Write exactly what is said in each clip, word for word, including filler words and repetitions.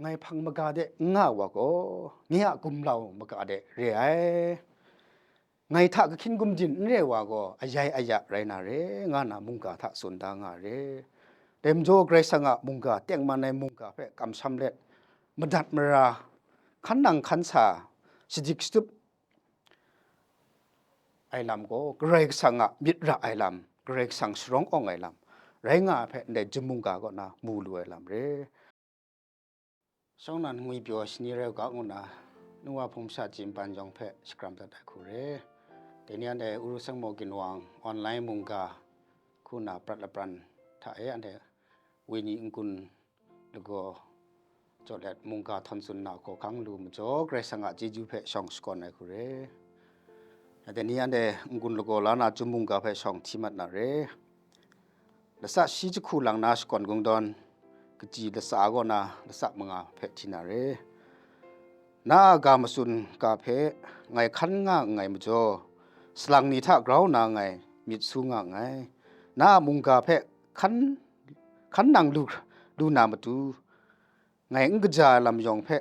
ngai hpang maga de n nga wa gaw, nye a gumlau maga de re ai. Ngai hta kahkyin gumdin n re wa gaw, ayai aya rai na re, nga na mungga hta tsun da nga re. Dai majaw, Karai Kasang a mungga, tengman ai mungga hpe kamsham let, madat mara, hkan nang hkan sa, shadik shatup ai lam gaw, Karai Kasang a myit ra ai lam, Karai Kasang sharawng awng ai lam, rai nga ai hpe ndai chyum mungga kaw na mu lu ai lam re. Shawng nnan ngwi pyaw shani rai u ga ngu na, nu wa hpung masha chyi npan yawng hpe shakram dat ai hku re. Dai ni anhte Uru Sangmo ginwang online mungga hku na prat lapran hta e anhte wenyi n-gun lagaw jaw let mungga htawn tsun na hkawhkang lu majaw, Karai Kasang a chyeju hpe shawng shakawn ai hku re. Dai ni anhte n-gun lagaw la na chyum mungga hpe shawng hti mat na re. Lasa shi jahku lang na shakawn kungdawn, kaji latsa kaw na latsa manga hpe hti na re. Na a ga matsun ga hpe ngai hkan nga nngai majaw, salang ni hta grau na ngai myit su nga nngai. Na a mungga hpe hkan, hkan nang lu, lu na matu, ngai n kaja ai lam yawng hpe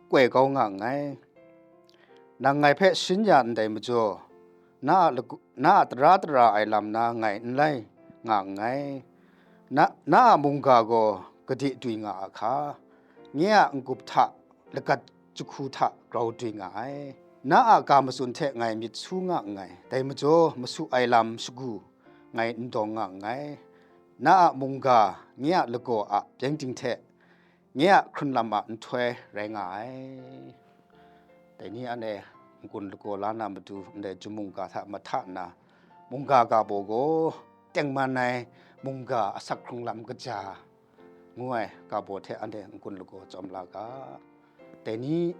koi kau nga nngai. Nang ngai hpe sharin ya ndai majaw, na a lagu-, na a tara tara ai lam na ngai n lai nga nngai. Na, na a mungga gaw gade dwi nga a hka, nye a n-gup hta lagat jahku hta grau dwi nga ai. Na a ga matsun hte ngai myit su nga nngai, dai majaw masu ai lam shagu ngai n dawng nga nngai. Na a mungga nye a lagaw a byeng ting hte, nye a hkrun lam a nhtoi rai nga ai. Dai ni anhte n-gun lagaw la na matu ndai chyum mungga hta mahta nna, mungga ga baw gaw, tengman ai mungga asak hkrung lam kaja ngu ai ga baw hte anhte n-gun lagaw tsawm la ga. Dai ni,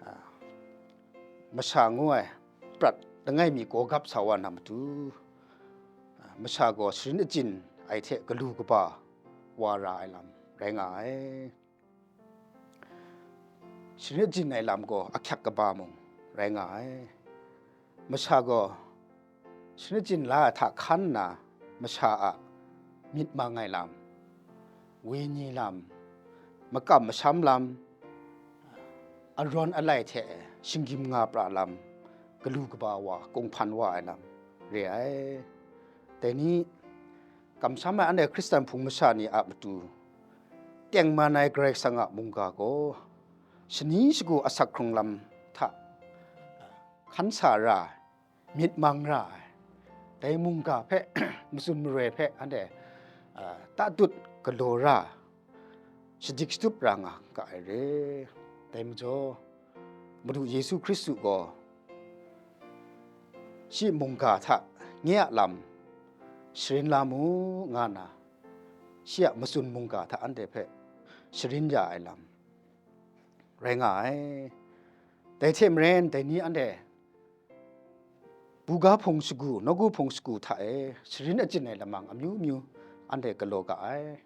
a, masha ngu ai prat langai mi gawgap sa wa na matu, a, masha gaw sharin achyin ai hte galu kaba wa ra ai lam rai nga ai. Sharin achyin ai lam gaw ahkyak kaba mung rai nga ai. Masha gaw sharin achyin la ai hta hkan nna, masha a myit mang ai lam, wenyi lam, makam masham lam, arawn alai hte shinggyim nga pra lam, galu kaba wa, kunghpan wa ai lam re ai. Dai ni, kamsham ai anhte Hkristan hpung masha ni a matu, tengman ai Karai Kasang a mungga gaw, shani shagu asak hkrung lam hta hkan sa ra ai, myit mang ra ai, dai mungga hpe, matsun maroi hpe anhte, a, tatut galaw ra, shadik shatup ra nga ga ai re. Dai majaw, Madu Yesu Hkristu gaw shi mungga hta nye a lam sharin la mu, nga na, shi a matsun mungga hta anhte hpe sharin ya ai lam rai nga ai. Dai hte maren, dai ni anhte buga hpung shagu, nawku hpung shagu hta e sharin achyin ai lamang amyu myu anhte galaw ga ai.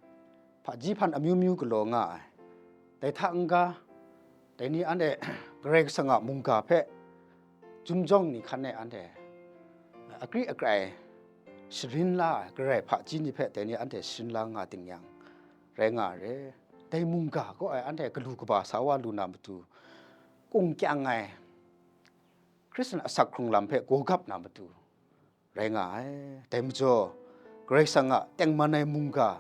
Hpaji hpan amyu myu galaw nga ai. Dai hta n-ga, dai ni anhte Karai Kasang a mungga hpe jumjawng ni hkan e anhte akri akrai sharin la ai, Karai hpaji ni hpe dai ni anhte sharin la nga ting yang, rai nga ai re. Dai mungga kaw ai anhte galu kaba sa wa lu na matu, kungkyang ai Hkristan asak hkrung lam hpe gawgap na matu rai nga ai. Dai majaw, Karai Kasang a tengman ai mungga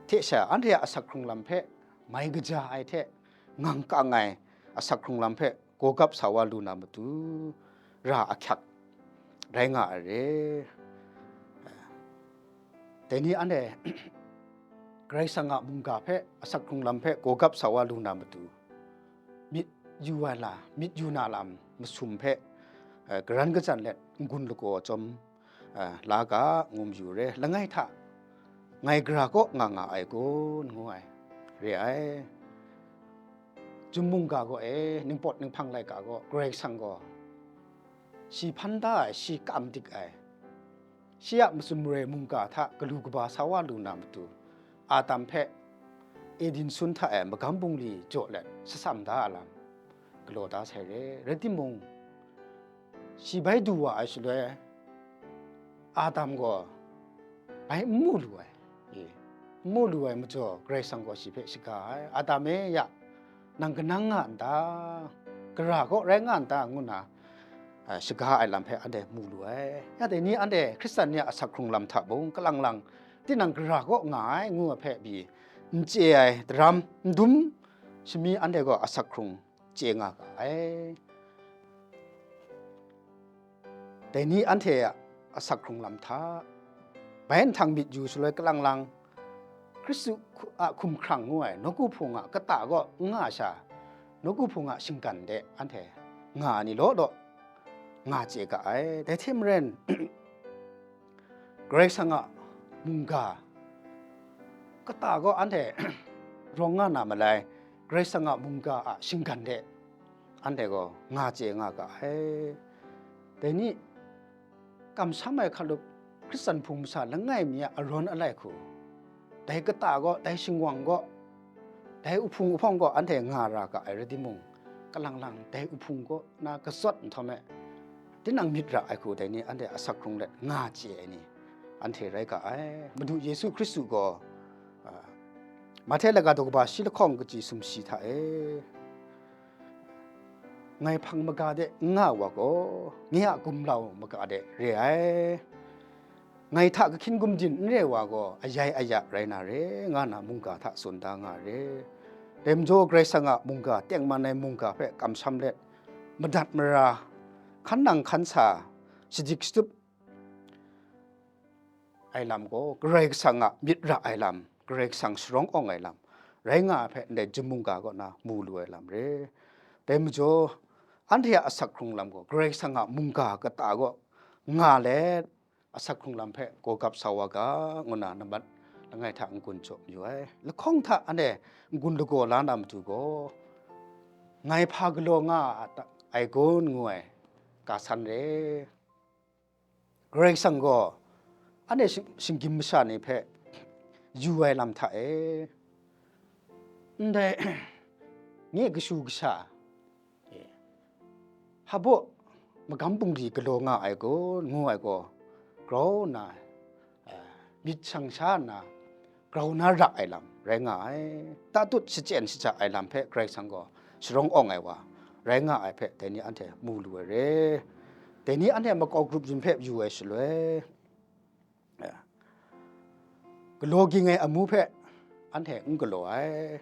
hte sha anhte a asak hkrung lam hpe mai kaja ai hte ngang kang ai asak hkrung lam hpe gawgap sa wa lu na matu, ra ahkyak rai nga ai re. Dai ni anhte Karai Kasang a mungga hpe, asak hkrung lam hpe gawgap sa wa lu na matu, myit yu ai la, myit yu na lam masum hpe, eh, karan kajan let n-gun lagaw chyawm, eh, la ga, ngu mayu re. Langai hta, ngai gara kaw nga nga ai kun, ngu ai, re ai. Chyum mungga gaw e, ningpawt ninghpang laika gaw, Karai Kasang gaw shi hpan da ai, shi kam dik ai, shi a matsun maroi mungga hta galu kaba sa wa lu na matu, Adam hpe Eden sun hta e magam bungli jaw let shatsam da a lam galaw da sai re. Rai timung, shi bai du wa ai shaloi, Adam gaw bai n mu lu ai. E, mu lu ai majaw, Karai Kasang gaw shi hpe shaga ai. Adam e ya, nang kanang nga n ta? Gara kaw rai nga n ta? Ngu nna, a, shaga ai lam hpe anhte mu lu ai. Ya dai ni anhte Hkristan ni a asak hkrung lam hta mung, kalang lang, tinang gara kaw nga ai, ngu ai hpe pyi, n chye ai, daram, n dum, shami anhte gaw asak hkrung chye nga ga ai. Dai ni anhte a asak hkrung lam hta, bai nhtang myit yu shaloi kalang lang, Hkristu hku-, a hkumhkrang ngu ai nawku hpung a kata kaw n nga sha, nawku hpung a shinggan de anhte nga ai ni law law nga chye ga ai. Dai hte maren, Karai Kasang a mungga kata gaw anhte rawng nga na malai, Karai Kasang a mungga a shinggan de anhte gaw nga chye nga ga ai. Dai ni, kamsham ai hkalup Hkristan hpung masha langai mi a arawn alai hku, dai kata gaw, dai shingwang gaw, dai uhpung uhpawng gaw anhte nga ra ga ai rai timung, kalang lang dai uhpung kaw na katsawt nhtawm e, tinang myit ra ai hku dai ni anhte asak hkrung let nga chye ai ni anhte rai ga ai. Madu Yesu Hkristu gaw, a, Mahte laga daw kaba shi lahkawng kaji sumshi hta e, ngai hpang maga de n nga wa gaw, nye a gumlau maga de re ai. Ngai hta kahkyin gumdin n re wa gaw, ayai aya rai na re, nga na mungga hta tsun da nga re. Dai majaw, Karai Kasang a mungga, tengman ai mungga hpe kamsham let, madat mara, hkan nang hkan sa, shadik shatup ai lam gaw, Karai Kasang a myit ra ai lam, Karai Kasang sharawng awng ai lam rai nga ai hpe, ndai chyum mungga kaw na mu lu ai lam re. Dai majaw, anhte a asak hkrung lam gaw, Karai Kasang a mungga kata kaw nga let, asak hkrung lam hpe gaw gap sa wa ga, ngu nna nambat langai hta n-gun jaw mayu ai. Lahkawng hta anhte n-gun lagaw la na matu gaw, ngai hpa galaw nga a ta-, ai kun, ngu ai ga san re. Karai Kasang gaw anhte shing-, shinggyim masha ni hpe yu ai lam hta e, ndai nye kashu kasha, e, hpa baw magam bungli galaw nga ai kun, ngu ai gaw, grau nna, e, myit shang sha nna, grau na ra ai lam rai nga ai. Tatut shachyen shaja ai lam hpe Karai Kasang gaw sharawng awng ai wa rai nga ai hpe, dai ni anhte mu lu ai re. Dai ni anhte makau grup yin hpe yu ai shaloi, galaw ging ai amu hpe anhte n galaw ai,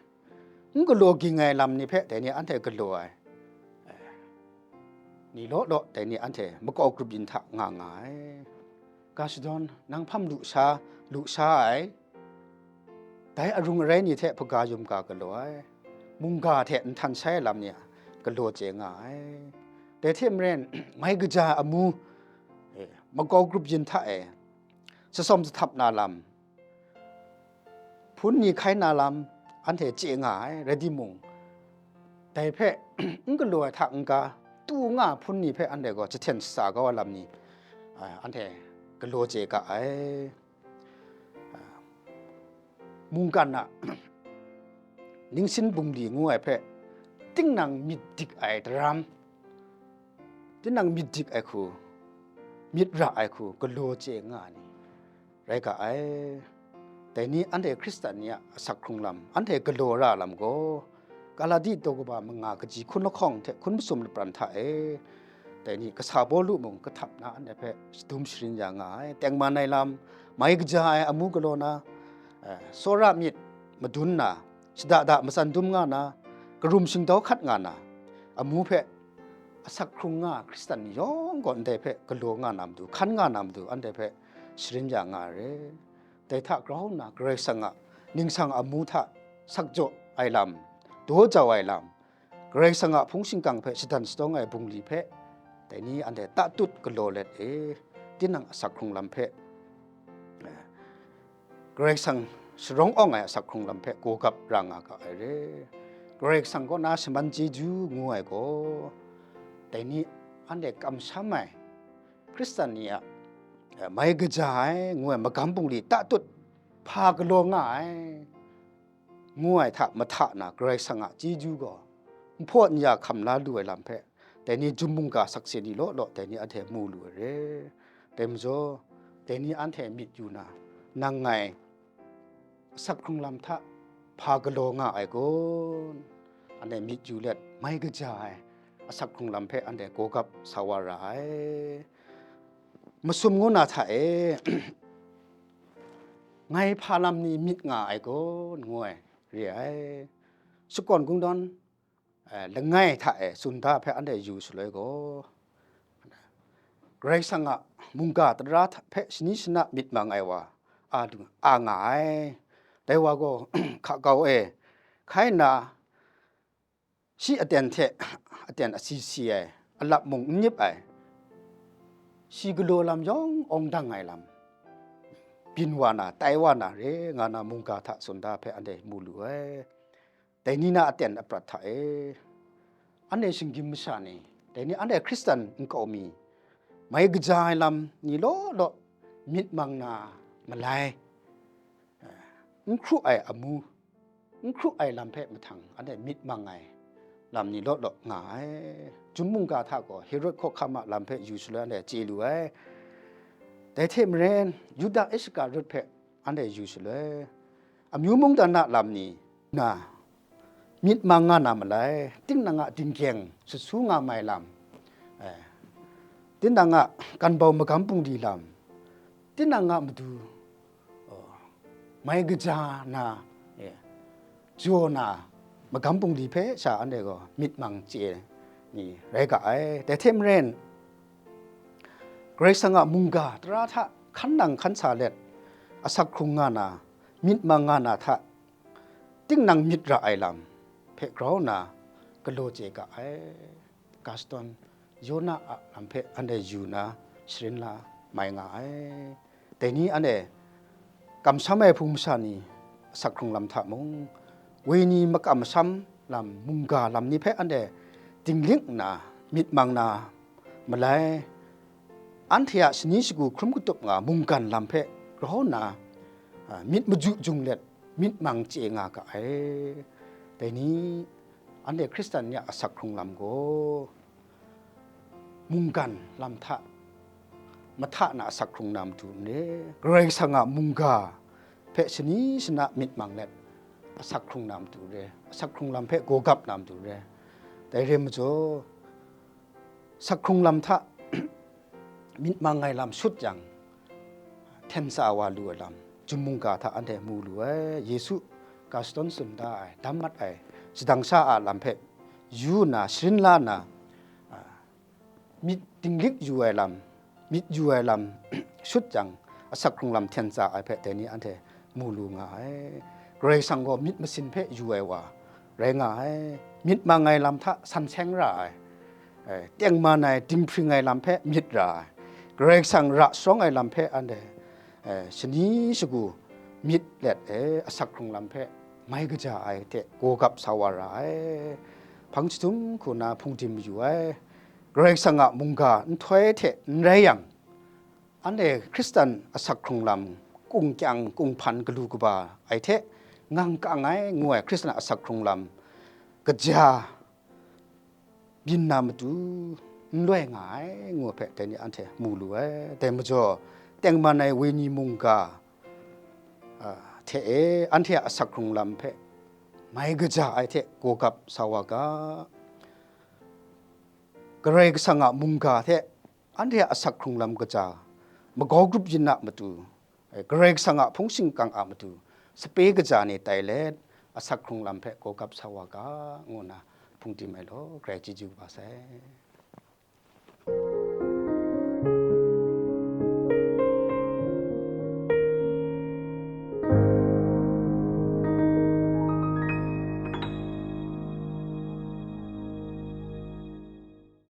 n galaw ging ai lam ni hpe dai ni anhte galaw ai, ni law law dai ni anhte makau grup yin hta nga nga ai. Ga shadawn, nang hpam lu sha, lu sha ai, dai arung arai ni hte hpaga yum ga galaw ai, mungga hte nhtan shai ai lam ni a galaw chye nga ai. Dai hte maren, mai kaja ai amu, e, makau grup yin hta e, shasawm shahtap na lam, hpun ni hkai na lam, anhte chye nga ai, rai timung, dai hpe n galaw ai hta n-ga, tu nga hpun ni hpe anhte gaw jahten shaza kau ai lam ni, a, anhte galaw chye ga ai. A, mungkan a ningsin bungli ngu ai hpe, tinang myit dik ai daram, tinang myit dik ai hku, myit ra ai hku galaw chye nga ai ni rai ga ai. Dai ni anhte Hkristan ni a asak hkrung lam, anhte galaw ra lam gaw, Galati daw kaba manga kaji hkun lahkawng hte hkun masum lapran hta e, dai ni kasa Pawlu mung kahtap na anhte hpe shadum sharin ya nga ai. Tengman ai lam, mai kaja ai amu galaw na, e, tsawra myit madun na, shada da matsan dum nga na, karum shingdau hkat nga na, amu hpe asak hkrung nga Hkristan ni yawng gaw ndai hpe galaw nga na matu, hkan nga na matu, anhte hpe sharin ya nga ai re. Dai hta grau nna, Karai Kasang a ningsang amu hta sakjaw ai lam, daw jau ai lam, Karai Kasang a hpung shingkang hpe shadan shadawng ai bungli hpe, dai ni anhte tatut galaw let e, tinang asak hkrung lam hpe, Karai Kasang sharawng awng ai asak hkrung lam hpe gawgap ra nga ga ai re. Karai Kasang kaw na shaman chyeju ngu ai gaw, dai ni anhte kamsham ai Hkristan ni a, e, mai kaja ai ngu ai magam bungli tatut hpa galaw nga ai, ngu ai hta mahta na Karai Kasang a chyeju gaw nhpaw nya hkam la lu ai lam hpe, dai ni jum mungga sakse ni law law dai ni anhte mu lu ai re. Dai majaw, dai ni anhte myit yu na, nang ngai asak hkrung lam hta hpa galaw nga ai kun? Anhte myit yu let mai kaja ai asak hkrung lam hpe anhte gawgap sa wa ra ai. Masum ngu na hta e, ngai hpa lam ni myit nga ai kun, ngu ai re ai. Shakawn kungdawn, eh, langai hta e tsun da hpe anhte yu shaloi gaw, Karai Kasang a mungga tara hta hpe shani shana myit mang ai wa a dung a nga ai. Dai wa gaw hka kau e hkai nna, shi aten hte aten asi si ai, alap mung n nip ai, shi galaw lam yawng awng dang ai lam, byin wa na, tai wa na re nga na mungga hta tsun da hpe anhte mu lu ai. Dai ni na aten aprat hta e, anhte shinggyim masha ni, dai ni anhte Hkristan nkau mi, mai kaja ai lam ni law law myit mang na malai, n hkru ai amu, n hkru ai lam hpe mahtang anhte myit mang ai lam ni law law nga ai. Chyum mungga hta gaw Herod hkawhkam a lam hpe yu shaloi anhte chye lu ai. Dai hte maren, Yuda Iskarit hpe anhte yu shaloi, amyu mungdan a lam ni na myit mang nga na malai, tinang a dinggyeng sut su nga mai lam, eh, tinang a kanbau magam bungli lam, tinang a matu, oh, mai kaja na, eh, jaw na magam bungli hpe sha anhte gaw myit mang chye ni rai ga ai. Dai hte maren, Karai Kasang a mungga tara hta hkan nang hkan sa let asak hkrung nga na, myit mang nga na hta, tinang myit ra ai lam hpe grau nna galaw chye ga ai. Gaston, Yona a lam hpe anhte yu nna sharin la mai nga ai. Dai ni anhte kamsham ai hpung masha ni asak hkrung lam hta mung, woi ni makam masham lam, mungga lam ni hpe anhte dinglik nna myit mang na malai, anhte a shani shagu hkrum katup nga mungkan lam hpe grau nna, a, myit maju jung let myit mang chye nga ga ai. Dai ni, anhte Hkristan ni a asak hkrung lam gaw, mungkan lam hta mahta na asak hkrung na matu n re, Karai Kasang a mungga hpe shani shana myit mang let asak hkrung na matu re, asak hkrung lam hpe gawgap na matu re. Dai re majaw, asak hkrung lam hta myit mang ai lam shut yang, hten tsa wa lu ai lam, Chyum mungga hta anhte mu lu ai. Yesu Gaston tsun da ai, dam mat ai, shadang sha a lam hpe yu nna, sharin la nna, a, myit dinglik yu ai lam, myit yu ai lam shut yang, asak hkrung lam hten tsa ai hpe dai ni anhte mu lu nga ai. Karai Kasang gaw myit masin hpe yu ai wa rai nga ai. Myit mang ai lam hta san seng ra ai, eh, tengman ai, dinghpring ai lam hpe myit ra ai, Karai Kasang ra sharawng ai lam hpe anhte, eh, shani shagu myit let, eh, asak hkrung lam hpe mai kaja ai hte gawgap sa wa ra ai. Hpang jahtum hku na hpungdim mayu ai. Karai Kasang a mungga nhtoi hte n rai yang, anhte Hkristan asak hkrung lam kungkyang kunghpan galu kaba ai hte ngang kang ai ngu ai Hkristan asak hkrung lam kaja byin na matu n loi nga ai, ngu hpe dai ni anhte mu lu ai. Dai majaw, tengman ai wenyi mungga, a, hte e anhte a asak hkrung lam hpe mai kaja ai hte gawgap sa wa ga, Karai Kasang a mungga hte anhte a asak hkrung lam kaja magau grup yin a matu, Karai Kasang a hpung shingkang a matu sape kaja ni tai let, asak hkrung lam hpe gawgap sa wa ga, ngu nna hpungdim ai law, Karai chyeju kaba sai.